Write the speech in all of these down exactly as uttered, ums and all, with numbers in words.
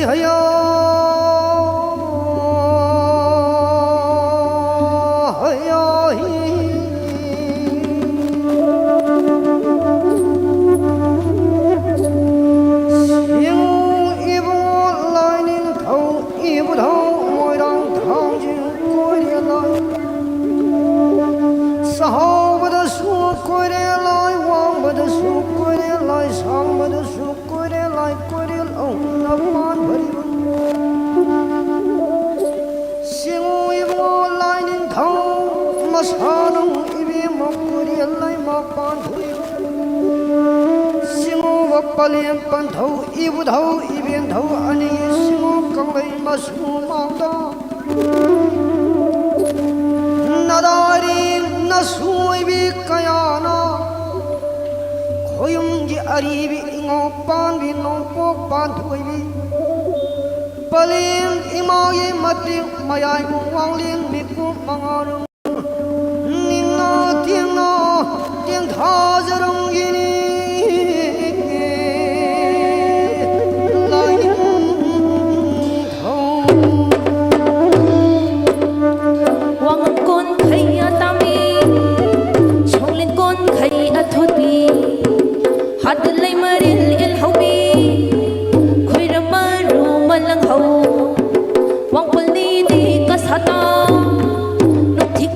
ꯍꯌꯥ, ꯍꯌꯥ, ꯍꯤ꯫ ꯁꯤꯡ ꯏꯕꯨꯡꯉꯣ ꯂꯥꯏꯅꯤꯡꯊꯧ ꯏꯕꯨꯙꯧ ꯃꯣꯏꯔꯥꯡ ꯊꯥꯡꯖꯤꯡ ꯀꯣꯏꯔꯦ ꯂꯥꯏ꯫ ꯆꯥꯎꯕꯗꯁꯨ ꯀꯣꯏꯔꯦ ꯂꯥꯏ, ꯋꯥꯡꯕꯗꯁꯨ ꯀꯣꯏꯔꯦ ꯂꯥꯏ, ꯁꯥꯡꯕꯗꯁꯨ ꯀꯣꯏꯔꯦ ꯂꯥꯏ, ꯀꯣꯏꯔꯦꯜ ꯑꯍꯨꯝꯅ ꯄꯥꯟꯕꯔꯤꯕ꯫ ꯁꯤꯡꯉꯨ ꯏꯕꯨꯡꯉꯣ ꯂꯥꯏ ꯅꯤꯡꯊꯧ, ꯃꯁꯥꯅꯧ ꯏꯕꯦꯝꯃ ꯀꯣꯏꯔꯦꯜ ꯂꯩꯃ ꯄꯥꯟꯊꯣꯏ꯫ ꯁꯤꯡꯉꯨꯕ ꯄꯂꯦꯝ ꯄꯟꯊꯧ, ꯏꯕꯨꯙꯧ ꯏꯕꯦꯟꯊꯧ ꯑꯅꯤ, ꯁꯤꯡꯉꯨ ꯀꯪꯂꯩ ꯃꯆꯨ ꯃꯥꯡꯗ꯫ ꯅꯗꯥꯔꯤ ꯅꯁꯨ ꯑꯣꯏꯕꯤ ꯀꯌꯥꯅ ꯈꯣꯌꯨꯝꯒꯤ ꯑꯔꯤꯕꯤ ꯏꯉꯧ ꯄꯥꯟꯕꯤ ꯅꯣꯡꯄꯣꯛ ꯄꯥꯟꯊꯣꯏꯕꯤ꯫ ꯄꯂꯦꯝ ꯏꯃꯥꯒꯤ ꯃꯇꯦꯛ ꯃꯌꯥꯏꯕꯨ ꯋꯥꯡꯂꯦꯟ ꯃꯤꯀꯨꯞ ꯃꯉꯥꯔꯨꯝ ꯅꯤꯡꯅ ꯇꯦꯡꯅ ꯇꯦꯡꯊꯥꯖꯔꯝꯒꯤꯅꯤ꯫ ꯂꯥꯏꯅꯤꯡꯊꯧ꯫ ꯋꯥꯉꯝ ꯀꯣꯟꯈꯩ ꯑꯇꯥꯃꯤ, ꯁꯣꯡꯂꯦꯟ ꯀꯣꯟꯈꯩ ꯑꯊꯣꯠꯄꯤ, ꯍꯥꯠꯇ ꯂꯩ ꯃꯔꯤꯜ ꯏꯜꯍꯧꯕꯤ, ꯈꯣꯏꯔꯝ ꯃꯔꯨ ꯃꯂꯪꯍꯧ, ꯋꯥꯡꯄꯜꯅꯤꯗꯤ ꯀꯁꯥꯇꯥ, ꯅꯨꯡꯊꯤꯛ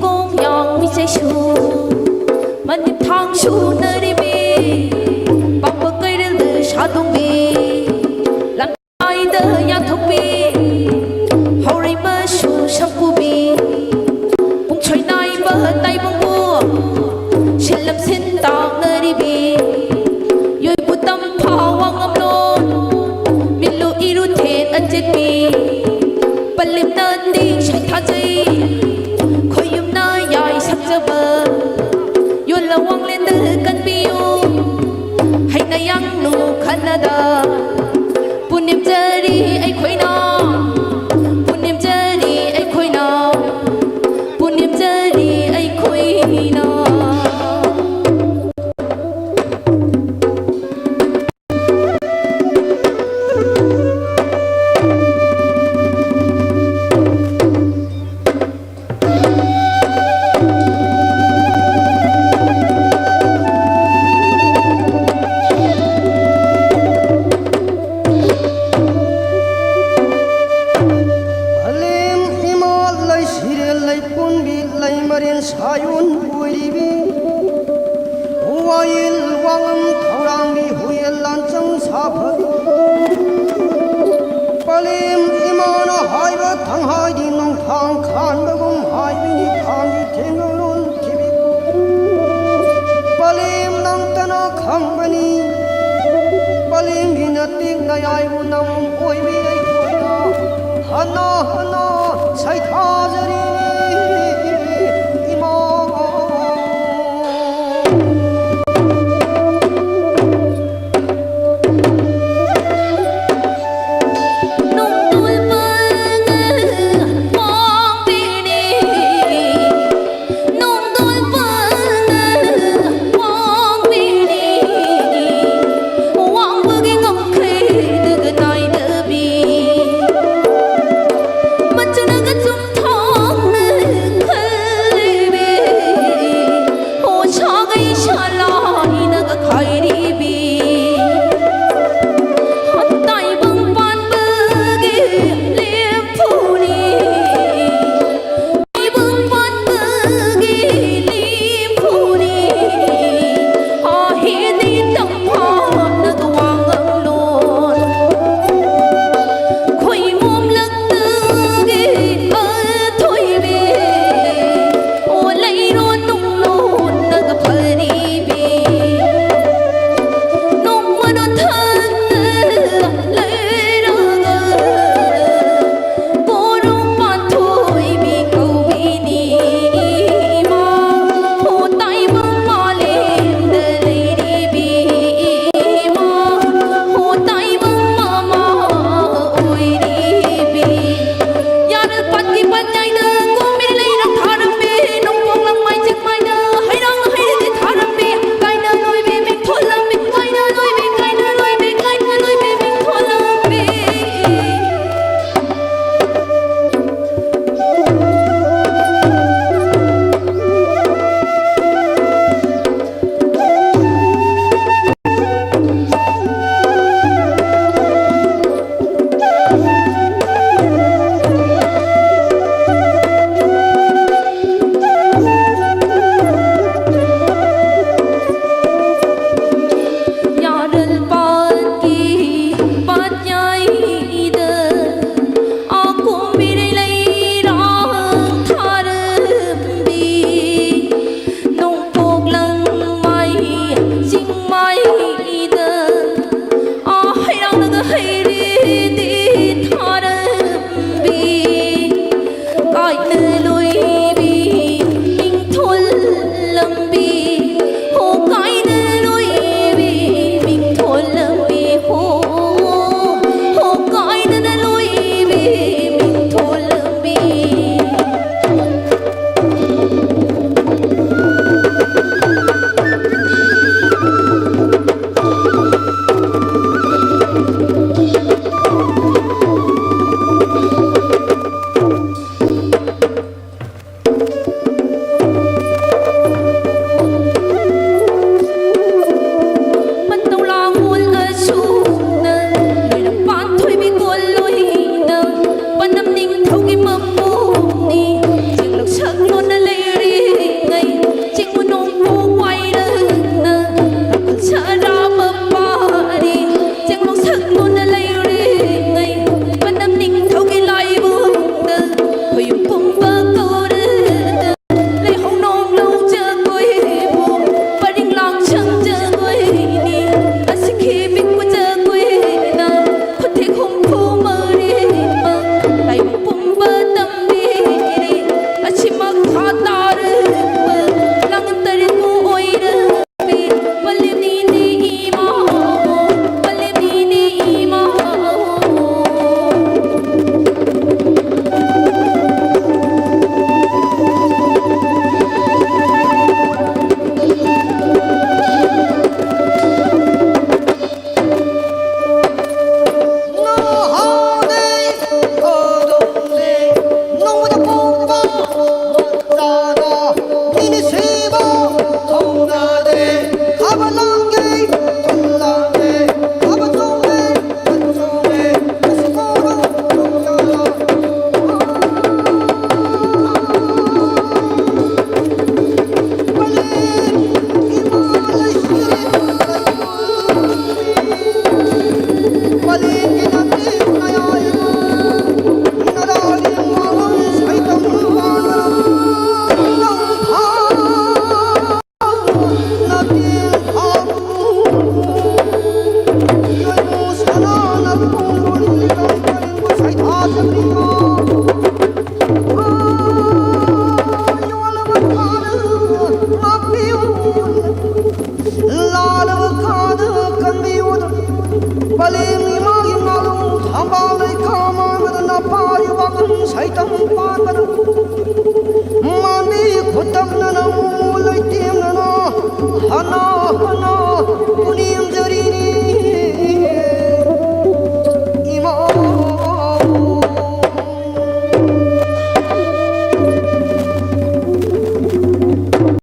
ꯊꯧꯔꯥꯡꯒꯤ ꯍꯨꯌꯦꯟ ꯂꯥꯟꯆꯪ ꯁꯥꯐꯗꯨ ꯄꯂꯦꯝ ꯏꯃꯥꯅ ꯍꯥꯏꯕ ꯊꯪꯍꯥꯏꯗꯤ ꯅꯣꯡꯐꯥꯡ ꯈꯥꯟꯕꯒꯨꯝ ꯍꯥꯏꯕꯅꯤ ꯊꯥꯡꯒꯤ ꯊꯦꯡꯅꯔꯣꯟ ꯈꯤꯕꯤꯛ ꯄꯂꯦꯝ ꯅꯪꯇꯅ ꯈꯪꯕꯅꯤ꯫ ꯄꯂꯦꯝꯒꯤ ꯅꯇꯦꯛ ꯅꯌꯥꯏꯕꯨ ꯅꯪ ꯑꯣꯏꯕꯤ ꯑꯩꯈꯣꯏꯅ ꯍꯟꯅ ꯍꯟꯅ ꯁꯩꯊꯥꯖꯔꯤ ꯏꯃꯥ꯫ ꯀꯥꯂꯦꯟ ꯏꯃꯥꯒꯤ ꯉꯥꯂꯨ ꯊꯝꯕꯥꯜ ꯂꯩꯈꯥꯝ ꯃꯥꯟꯕꯗ ꯅꯄꯥꯔꯤ ꯋꯥꯉꯪ ꯁꯩꯇꯝ ꯄꯥꯟꯕꯗ ꯃꯥꯟꯕꯤ ꯈꯨꯇꯝꯅꯅ ꯃꯨꯃꯨ ꯂꯩꯇꯦꯝꯅꯅ ꯍꯅꯥ ꯍꯅꯥ